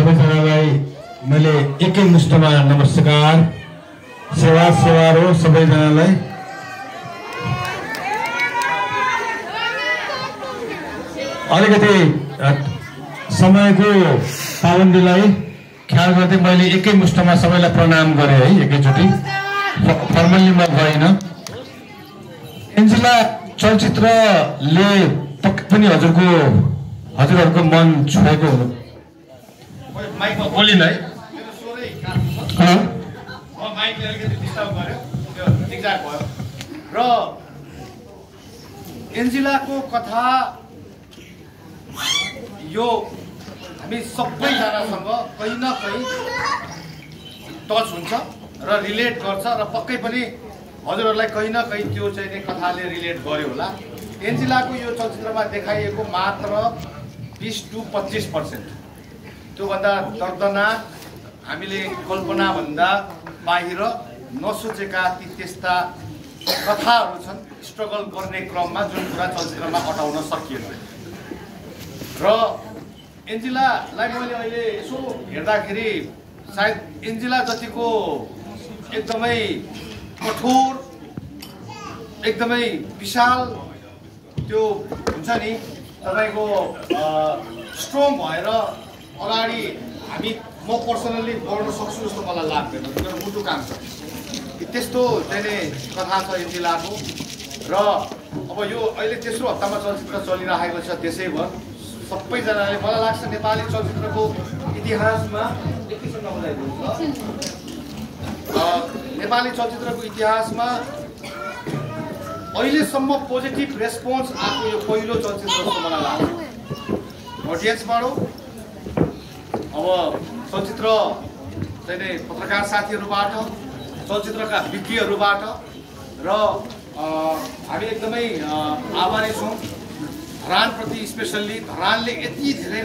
सबैजनालाई मैले एकै मुष्टमा नमस्कार सेवा हो सबैजनालाई। अलिकति समयको पाबन्दीलाई ख्याल गर्दै मैले एकै मुष्टमा सबैलाई प्रणाम गरेँ है, एकैचोटि फर्मल्ली म गइन। एन्जेला चलचित्रले पक्कै पनि हजुरहरूको मन छुएको हुनु। माइकमा बोलिन है, र एन्जेलाको कथा यो हामी सबैजनासँग कहीँ न कहीँ टच हुन्छ र रिलेट गर्छ र पक्कै पनि हजुरहरूलाई कहीँ न कहीँ त्यो चाहिँ कथाले रिलेट गर्यो होला। एन्जेलाको यो चलचित्रमा देखाइएको मात्र 20 to 25%, त्योभन्दा दर्दनाक हामीले कल्पनाभन्दा बाहिर नसोचेका ती त्यस्ता कथाहरू छन् स्ट्रगल गर्ने क्रममा, जुन कुरा चलचित्रमा अटाउन सकिएन। र एन्जेलालाई मैले अहिले यसो हेर्दाखेरि सायद एन्जेला जतिको एकदमै कठोर, एकदमै विशाल त्यो हुन्छ नि तपाईँको स्ट्रङ भएर अगाडि म पर्सनल्ली बढ्न सक्छु जस्तो मलाई लाग्दैन। मेरो मुटु काम छ त्यस्तो चाहिँ कथा छ एन्जेलाको। र अब यो अहिले तेस्रो हप्तामा चलचित्र चलिरहेको छ देशैभर। सबैजनाले मलाई लाग्छ नेपाली चलचित्रको इतिहासमा अहिलेसम्म पोजिटिभ रेस्पोन्स आएको यो पहिलो चलचित्र जस्तो मलाई लाग्छ अडियन्सबाट। अब चलचित्र चाहिँ पत्रकार साथीहरूबाट, चलचित्रका बिक्रीहरूबाट र हामी एकदमै आभारी छौँ धरानप्रति, स्पेसल्ली धरानले यति धेरै